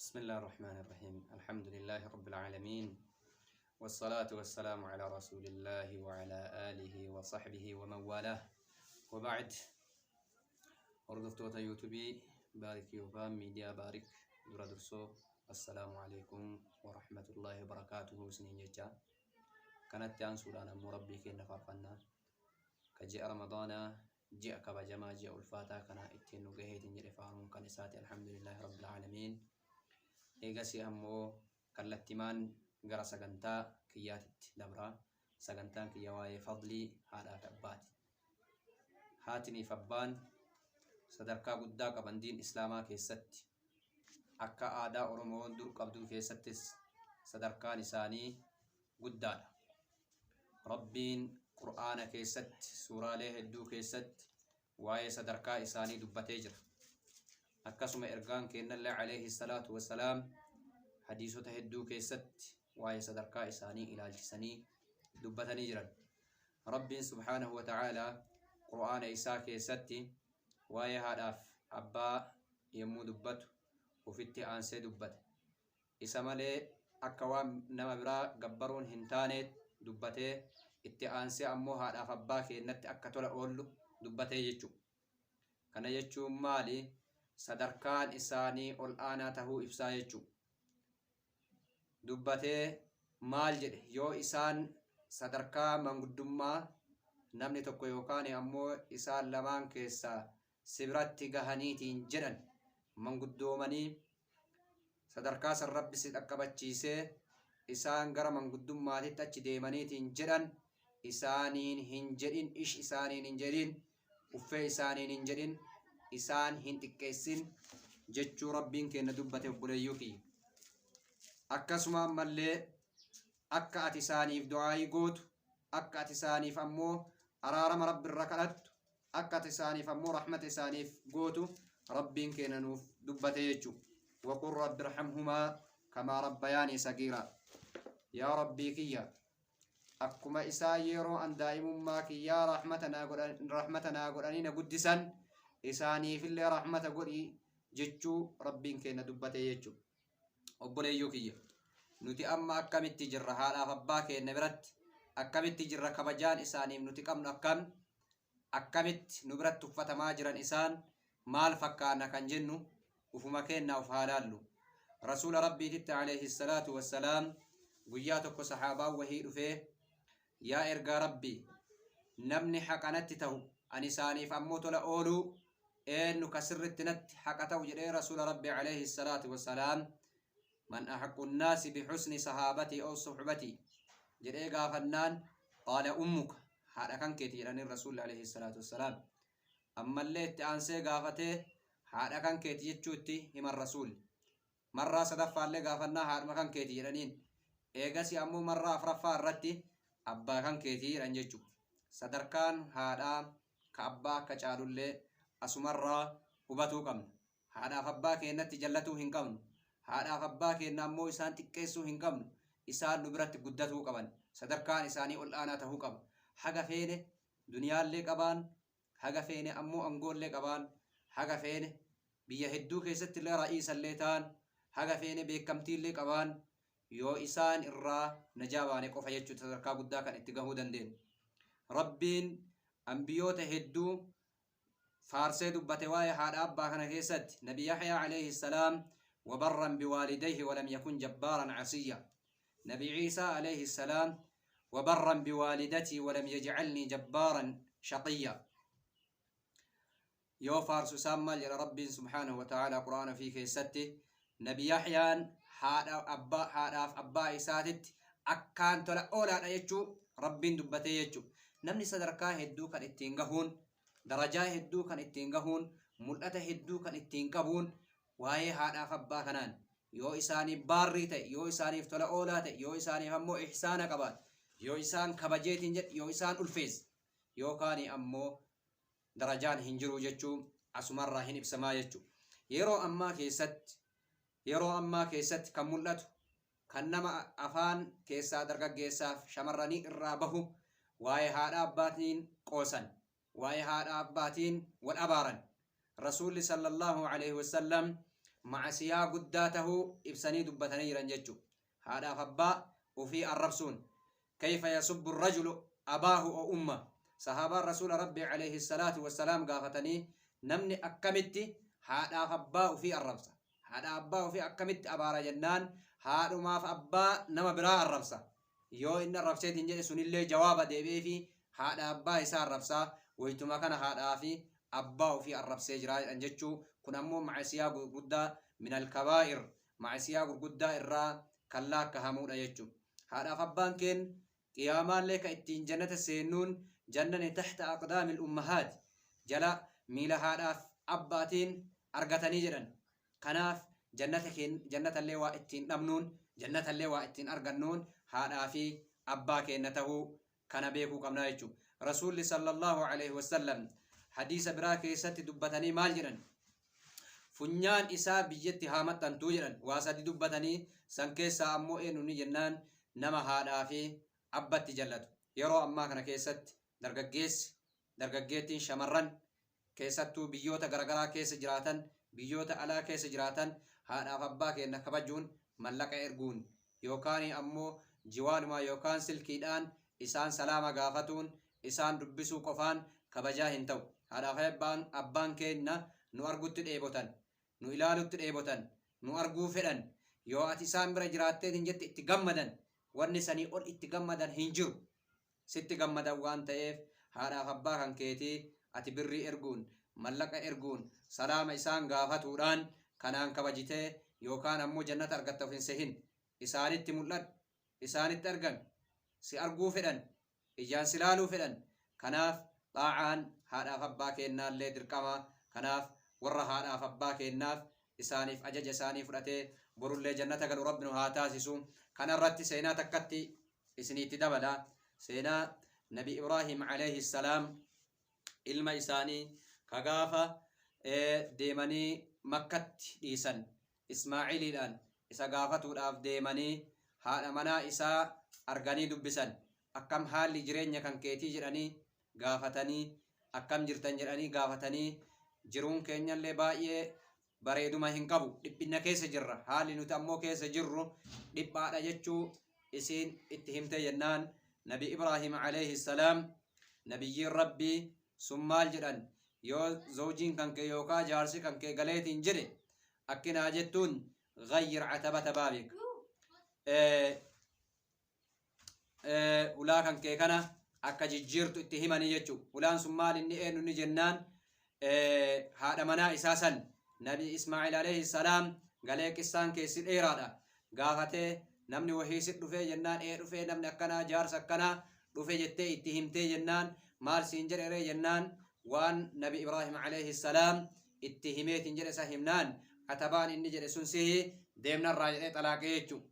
بسم الله الرحمن الرحيم، الحمد لله رب العالمين، والصلاة والسلام على رسول الله وعلى آله وصحبه ومن والاه، وبعد. Hordoftoota yuutubii Baarik yookaan miidiyaa Baarik, dura dursoo assalaamu alaikum warahmatullaahi wabarakaatuhu isiniin jecha. Kanatti aansuudhaan ammoo Rabbii keenya faarfannaa ka ji'a Ramadaanaa, ji'a kabajamaa, ji'a ulfaataa kana ittiin nu gaheetiin jedhe. Faaruun kan isaati, alhamdulillaahi rabbil aalamiin. Eegasii ammoo kallattimaan gara sagantaa kiyyaatitti dabraa. Sagantaan kiyya waa'ee fadlii haadhaa fi abbaati. Haatiniif abbaan sadarkaa guddaa qaban diin Islaamaa keessatti, akka aadaa Oromoo dur qabduu keessattis sadarkaan isaanii guddaadha. Rabbiin Qur'aana keessatti suuraalee hedduu keessatti waa'ee sadarkaa isaanii dubbatee jira. Akkasuma ergaan keennallee alayhi salaatu wassalaam hadiisota hedduu keessatti waa'ee sadarkaa isaanii ilaalchisanii dubbatanii jiran. Rabbiin subhaanahu wa ta'aalaa Qur'aana isaa keessatti waa'ee haadhaaf abbaa yommuu dubbatu ufitti aansee dubbate. Isa malee akka waan nama biraa gabbaruun hin taaneet dubbatee, itti aansee ammoo haadhaaf abbaa keennatti akka tola oollu dubbatee jechuudha. Kana jechuun maali? Sadarkaan isaanii ol aanaa tahuu ibsaa jechuudha. Dubbatee maal jedhe? Yoo isaan sadarkaa manguddummaa namni tokko yookaan ammoo isaan lamaan keessaa si biratti gahaniitiin jedhan, manguddoomanii sadarkaa san Rabbi si dhaqqabachiisee isaan gara manguddummaatitti achi deemaniitiin jedhan, isaaniin hin jedhin ish, isaaniin hin jedhin uffee, isaaniin hin jedhin, isaan hin xiqqeessin jechuu Rabbiin keenya dubbate. Obboleeyyuu kiyya, akkasuma ammallee akka ati isaaniif du'aayii gootu, akka ati isaaniif ammoo araarama Rabbi irra kadhattu, akka ati isaaniif ammoo rahmata isaaniif gootu Rabbiin keenya nuuf dubbate jechuudha. وقل رب ارحمهما كما ربياني صغيرا. Yaa Rabbii kiyya, akkuma isaan yeroo an daa'imummaa kiyyaa rahmata naa godhanii na guddisan, isaaniifillee rahmata godhi jechuu Rabbiin keenya dubbate jechuudha. Obboleeyyuu kiyya, nuti amma akkamitti jirra? Haadhaaf abbaa keenya biratti akkamitti jirra? Kabajaan isaaniif nuti qabnu akkam? Akkamitti nu biratti uffatamaa jiran isaan? Maal fakkaanna kan jennu ufuma keenna uf haa laallu. Rasuula Rabbiititti alayhi salaatu wassalaam guyyaa tokko sahaabaan wahii dhufee, "Yaa ergaa Rabbii, namni haqa natti ta'u, ani isaaniif ammoo tola ooluu, eenyu ka sirritti natti haqa ta'u?" jedhee. Rasuula Rabbi alayhi salaatu wassalaam, "من أحق الناس بحسن صحابتي أو صحبتي?" jedhee gaafannaan, "قال أمك", haadha kan keeti jedhaniin Rasuulli alayhi salaatu wassalaam. Ammallee itti aansee gaafatee, haadha kan keeti jechuutti himan Rasuulli. Marraa sadaffaallee gaafannaa, haadhuma kan keeti jedhaniin. Eegasi ammoo marraa afraffaa irratti abbaa kan keetii jedhan jechuudha. Sadarkaan haadhaa ka abbaa akka caalullee asumarraa hubatuu qabna. Haadhaaf abbaa keenyatti jallatuu hin qabnu. Haadhaaf abbaa keenya ammoo isaan xiqqeessuu hin qabnu. Isaan nu biratti guddatuu qaban. Sadarkaan isaanii ol aanaa tahuu qaba. Haga feene duniyaallee qabaan, haga feene ammoo angoollee qabaan, haga feene biyya hedduu keessatti illee ra'iisallee ta'an, haga feene beekamtiillee qabaan, yoo isaan irraa najaa baane qofa jechuudha sadarkaa guddaa kan itti gahuu dandeenyu. Rabbiin ambiyoota hedduu faarsee dubbate waa'ee haadha abbaa kana keessatti. Nabi Yaxyaa alayhi salaam, وبرا بوالديه ولم يكن جبارا عصيا. Nabi Ciisaa alayhi salaam, وبرا بوالدتي ولم يجعلني جبارا شقيا. Yoo faarsu isaan maal jedha Rabbiin subhaanahu wa ta'aalaa Qur'aana fi keessatti? Nabi Yaxyaan haadha abbaa haadhaaf abbaa isaatitti akkaan tola oolaadha jechuu Rabbiin dubbatee jechuu. Namni sadarkaa hedduu kan ittiin gahuun, darajaa hedduu kan ittiin gahuun, mul'ata hedduu kan ittiin qabuun waa'ee haadhaaf abbaa kanaan yoo isaaniif baarrii ta'e, yoo isaaniif tola oolaa ta'e, yoo isaaniif ammoo ihsaana qabaate, yoo isaan kabajeetiin jedhe, yoo isaan ulfeesse, yookaan ammoo darajaan hin jiru jechuu asumarraa hin ibsamaa jechuu. Yeroo ammaa keessatti kan mul'atu, kan nama afaan keessaa dargaggeessaaf shamarranii irraa bahu, waa'ee haadha abbaatiin qoosan, waa'ee haadha abbaatiin wal abaaran. Rasuulli sallallahu alaihi wasallam Macasiyaa guddaa tahuu ibsanii dubbatanii jiran jechuudha. Haadhaaf abbaa ufii arrabsuun, kayfa yasubbu rajulu abaahu o umma, sahaabaan Rasuula Rabbii alayhi salaatu wassalaam gaafatanii, namni akkamitti haadhaaf abbaa ufii arrabsa, haadha abbaa ufii akkamitti abaara jennaan, haadhumaaf abbaa nama biraa arrabsa yoo inni arrabseetiin jedhe, sunillee jawaaba deebi'eefi haadha abbaa isaa arrabsaa, waytuma kana haadhaa fi abbaa ufii arrabsee jira jedhan jechuu. Kun ammoo macasiyaa gurguddaa, min alkabaa'ir, macasiyaa gurguddaa irraa kan laakkahamuudha jechu. Haadhaaf abbaan keen qiyaamaallee ka ittiin jannata seennuun, jannani tahta aqdaamil ummahaat, jala miila haadhaaf abbaatiin argatanii jedhan. Kanaaf jannata keen, jannatallee waa ittiin dhabnuun, jannatallee waa ittiin argannuun haadhaa fi abbaa keenna tahuu kana beekuu qabnaa jechu. Rasuulli sallallahu alaihi wasallam hadiisa biraa keessatti dubbatanii maal jedhan? Funyaan isaa biyyatti haa maxxantuu jedhan. Waa sadi dubbatanii, san keessaa ammoo eenyu ni jennaan, nama haadhaa fi abbatti jallatu. Yeroo ammaa kana keessatti dargaggeessi, dargaggeettiin, shamarran keessattuu biyyoota garagaraa keessa jiraatan, biyyoota alaa keessa jiraatan, haadhaaf abbaa keenna kabajuun mallaqa erguun yookaan ammoo jiwaalumaa yookaan silkiidhaan isaan salaama gaafatuun, isaan dubbisuu qofaan kabajaa hin ta'u. Haadhaaf abbaan keenna nu argutti dheebotan, nu ilaalutti dheebotan, nu arguu fedhan. Yoo ati isaan bira jiraatteetiin jette itti gammadan, wanni sanii ol itti gammadan hin jiru. Sitti gammadan waan ta'eef, haadhaaf abbaa kan keetii ati birrii erguun, mallaqa erguun, salaama isaan gaafatuudhaan kanaan kabajitee yookaan ammoo jannata argatta of hin sehin. Isaanitti mul'adhu, isaanitti argami. Si arguu fedhan, ijaan si laaluu fedhan. Kanaaf xaa'aan haadhaaf abbaa keennaallee dirqama. Kanaaf warra haadhaaf abbaa keennaaf isaaniif ajaja isaanii fudhatee borullee jannata galu Rabbi nu haa taasisu. Kanarratti seenaa takkatti isiniitti dabala. Seenaa Nabi Ibraahim alayhi salaam, ilma isaanii ka gaafa deemanii Makkatti dhiisan, Ismaa'iliidhaan isa gaafatuudhaaf deemanii haadha manaa isaa arganii dubbisan. Akkam haalli jireenya kan keetii jedhanii gaafatanii, akkam jirtan jedhanii gaafatanii, jiruun keenyallee baay'ee bareeduma hin qabu, dhiphinna keessa jirra, haalli nuti ammoo keessa jirru dhiphaadha jechuu isiin itti himte jennaan, Nabi Ibraahim alayhi salaam, nabiyyiin Rabbii sun maal jedhan? Yoo zawjiin kan kee yookaa jaarsi kan kee galeetiin jedhe akkinaa jettuun, ghayyir atabata baabik, hulaa kan kee kana akka jijjiirtu itti himanii jechuu. Hulaan sun maal inni, eenyu inni jennaan, haadha manaa isaa san. Nabi Ismaa'il alayhi salaam galee, qissaan keessi dheeraadha, gaafatee, namni wahii si dhufee jennaan, ee dhufee, namni akkanaa, jaarsa akkanaa dhufe jettee itti himtee jennaan, maal siin jedhe ree jennaan, waan Nabi Ibraahim alayhi salaam itti himeetiin jedhe isa himnaan, atabaan inni jedhe sun sihi, deemnarraa jedhee xalaaqee jechuu.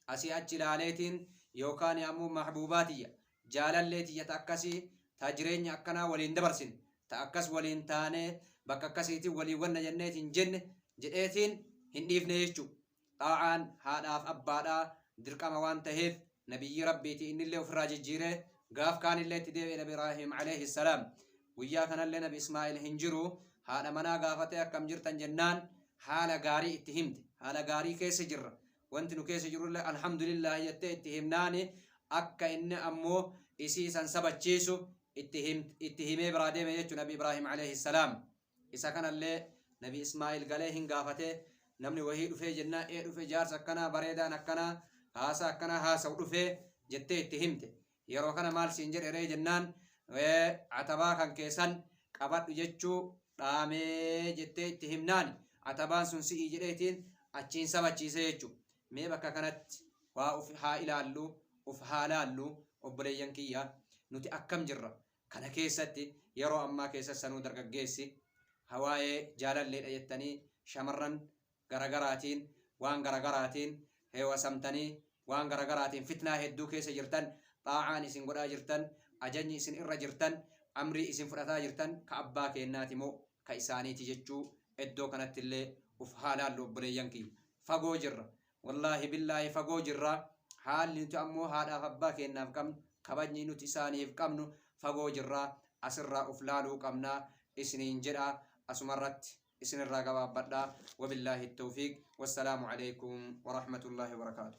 Asii achi ilaaleetiin yookaan ammoo mahbuubaa tiyya, jaalallee tiyya, ta akkasii, ta jireenya akkanaa waliin dabarsine, ta akkas waliin taanee bakka akkasiitiin waliin wanna jenneetiin jenne jedheetiin hin dhiifne jechuu. Xaa'aan haadhaaf abbaadhaa dirqama waan taheef, nabiyyi Rabbiiti innillee ofirraa jijjiiree gaaf kaanillee itti deebi'e Nabi Ibraahim alayhi salaam. Guyyaa kanallee Nabi Ismaa'il hin jiru. Haadha manaa gaafatee akkam jirtan jennaan, haala gaarii itti himte. Haala gaarii keessa jirra, wanti nu keessa jirullee alhamdulillah jettee itti himnaani, akka inni ammoo isii san sabachiisu itti himee biraa deeme jechuun Nabi Ibraahim alayhi salaam. Isa kanallee Nabi Ismaa'il galee hin gaafate, namni wahii dhufee jennaan, ee dhufe, jaarsa akkanaa bareedaan akkanaa haasaa akkanaa haasa'u dhufee jettee itti himte. Yeroo kana maal siin jedhe ree jennaan, atabaa kan keessan qabadhu jechuu dhaamee jettee itti himnaan, atabaan sun si'ii jedheetiin achiin sabachiise jechu. Mee bakka kanatti waa uf haa ilaallu, uf haa laallu, obboleeyyan kiyya, nuti akkam jirra kana keessatti? Yeroo ammaa keessa sanuu dargaggeessi hawaayee jaalalleedha jettanii shamarran garagaraatiin, waan garagaraatiin heewasamtanii, waan garagaraatiin fitnaa hedduu keessa jirtan, xaa'aan isin godhaa jirtan, ajajni isin irra jirtan, amrii isin fudhataa jirtan ka abbaa keennaati moo ka isaaniiti jechuu iddoo kanatti illee uf haa laallu, obboleeyyan kiyya. Fagoo jirra, wallaahi billaahi fagoo jirra. Haalli nuti ammoo haadhaaf abbaa keennaaf qabnu, kabajni nuti isaaniif qabnu, fagoo jirra. Asirraa uf laaluu qabna isiniin jedha asumarratti. Isinirraa gabaabbadha. Wabillaahi tawfiiq. Wassalaamu alaikum warahmatullaahi wabarakaatu.